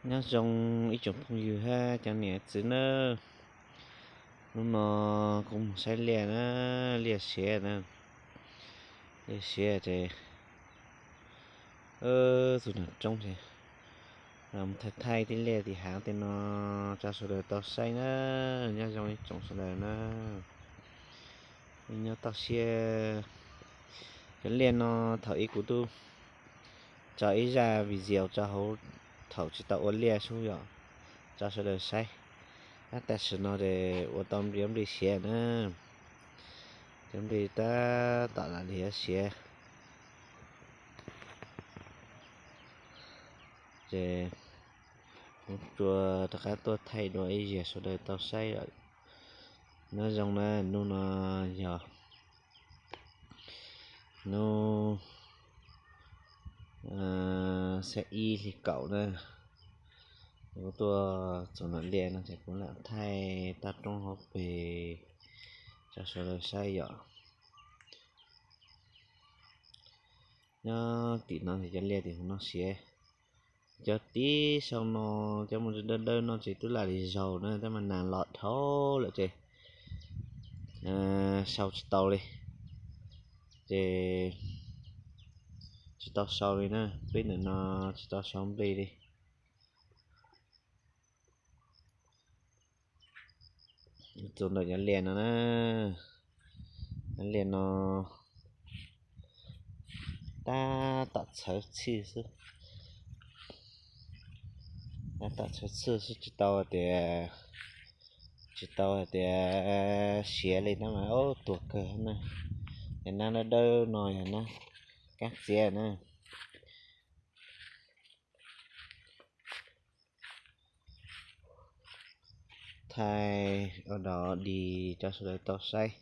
Nyob zoo ib tsoom phooj ywg hab cov niam txiv nawb. Hnub no kuv mus saib liaj na, liaj siav na, liaj siav ces tus nram roob ces mus thaij thaij tej liaj tej hav tej no rau sawv daws tau saib na. Nyob zoo ib tsoom sawv daws na, nyob toj siab. Cov liaj no thaum ub kuv tub tso ib zaj video tso hauv thaum tsis tau ua liaj xwb yom, tso sawv daws saib. Tab tam sim no ces ua tau nplig, nplig siav na, cov nplig tab tom lam li siav. Ces kuv tsuas rov qab tuaj thaij dua ib zaug sawv daws tau saib lawm. Nyob zoo na, hnub no yog hnub xiab ib hli kaum na, kuv tuaj txog nram liaj no ces kuv lam thaij toj roob hauv pes rau sawv daws saib yom. Nyob tim no ces cov liaj tim hauv no siav. Cov tib sau no, cov mus dawb dawb no ces twb lam li zaug na, tab mas nas los dhau lawm ces sau tsis tau li. Ces tsis tau sau li na, peb ntawm no tsis tau sau nplig li. Txog ntawm cov liaj no na, cov liaj no tab tom txhawv txhij xwb, tab tom txhawv txhij xwb, tsis tau hais tias, tsis tau hais tias siav li na mas ub tuag kawg na. Yog nab dawb dawb no yog nab kab txiav na. Thaij ua dog dig rau sawv daws tau saib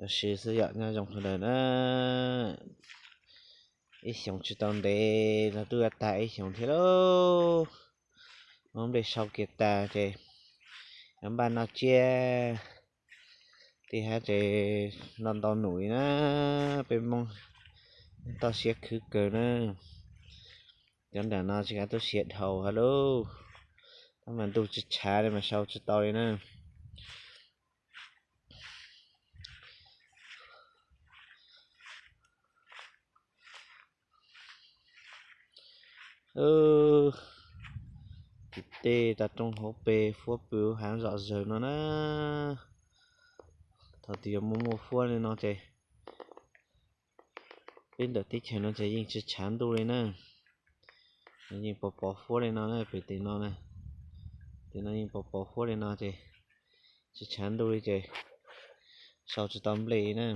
ua si xwb yom. Nyob zoo sawv daws na, ib xyoos tsis tau ntev los twb yuav tag ib xyoos thiab lauj. Muab nplej sau kiag tag ces yuav npaj noj tsiab tej hab ces noj ntau num li na. Peb Hmoob toj siab khwv kawg na. Cov nram no tsis kav tuaj siav dhau hab lauj, tab mas ntuj tsis tshav li mas sau tsis tau li na. Tim tej toj roob hauv pes fuab pw haav zom zawg no na. Thaum twg yuav muaj muaj fuab li no ces peb ntawm teb chaws no ces yeej tsis tshav ntuj li na. Yeej pos pos fuab li no na, pem tim no na, tim no yeej pos pos fuab li no ces tsis tshav ntuj li ces sau tsis tau nplej na.